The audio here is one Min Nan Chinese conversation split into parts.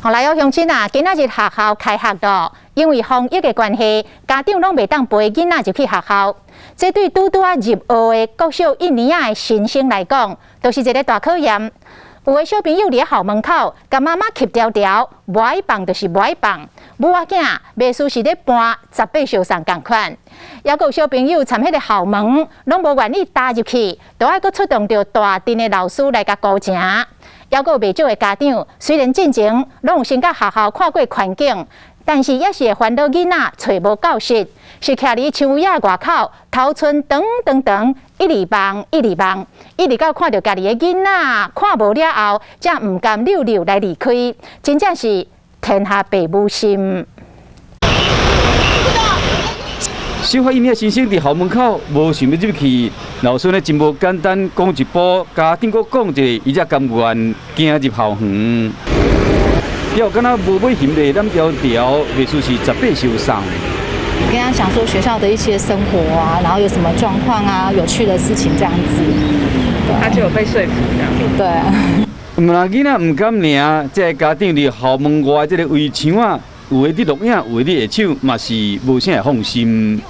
好來哦，鄉親啊，今仔日學校開學囉，因為防疫的關係，家長攏袂當陪囡仔入去學校。這對拄拄仔入學的國小一年仔的新生來講，都是一个大考驗。有的小朋友佇校門口，共媽媽磕牢牢，無愛放就是無愛放。母仔囝袂輸是咧搬十八相送仝款。猶閣有小朋友踮彼个校門，攏無願意踏入去，都愛閣出動著大陣的老師來共顧成。猶閣有袂少的家長，雖然進前攏有先到學校看過環境，但是猶是會煩惱囡仔揣無教室，是徛佇樹仔外口，頭賰長長長，一直望一直望，一直到看著家己的囡仔看無了後，才毋甘溜溜來離開，真正是天下父母心。小學一年新生佇校門口無想欲入去，老師呢真無簡單，講一步，家長閣講一个，伊才甘願行入校園。猶敢若無買行李，攬牢牢，袂輸是十八相送。跟他講說學校的一些生活啊，然後有什麼狀況啊，有趣的事情這樣子。他就有被說服這樣。對。毋但囡仔毋甘爾，這个家長佇校門外這个圍牆仔，有的佇錄影，有的佇下手，嘛是無啥會放心。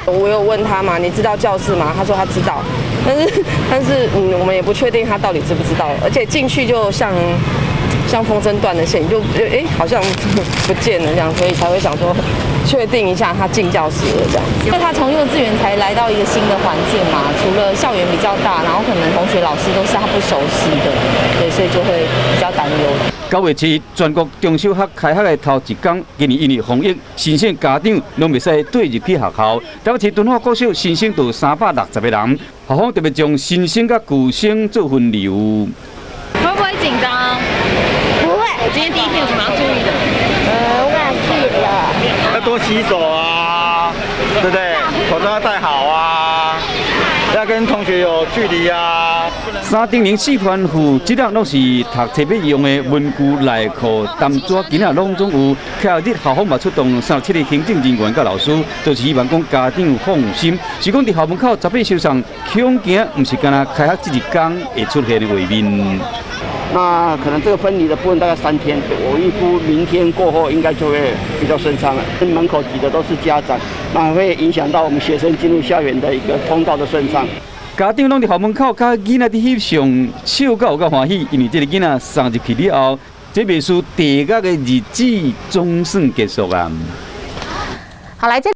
我有問他嘛，你知道教室嗎？他說他知道，但是我們也不確定他到底知不知道。而且進去就像風箏斷了線，就哎好像不見了這樣，所以才會想說確定一下他進教室了這樣。因為他從幼稚園才來到一個新的環境嘛，除了校園比較大，然後可能同學老師都是他不熟悉的，對，所以就會比較擔憂。9月7日，全國中小學開學的頭一工，今年因為防疫，新生家長攏袂使綴入去學校。台北市敦化國小新生就360個人，校方特別將新生佮舊生做分流。會不會緊張？不會。今天第一天有什麼要注意的？忘記了。要多洗手啊，對不對？口罩要戴好啊，要跟同學有距離啊。3零零四番戶，這兩攏是讀冊欲用的文具、內褲、澹紙，囡仔攏總有。開學日校方嘛出動37個行政人員佮老師，就是希望講家長放心。是講佇校門口十八相送，恐驚毋是干焦開學這一工會出現的畫面。那可能這個分離的部分大概3天，我預估明天過後應該就會比較順暢了。門口擠的都是家長，那會影響到我們學生進入校園的一個通道的順暢。家長攏佇校門口，佮囡仔佇翕相，笑到有夠歡喜，因為這个囡仔送入去了後，這袂輸地獄的日子總算結束啊！好來，這。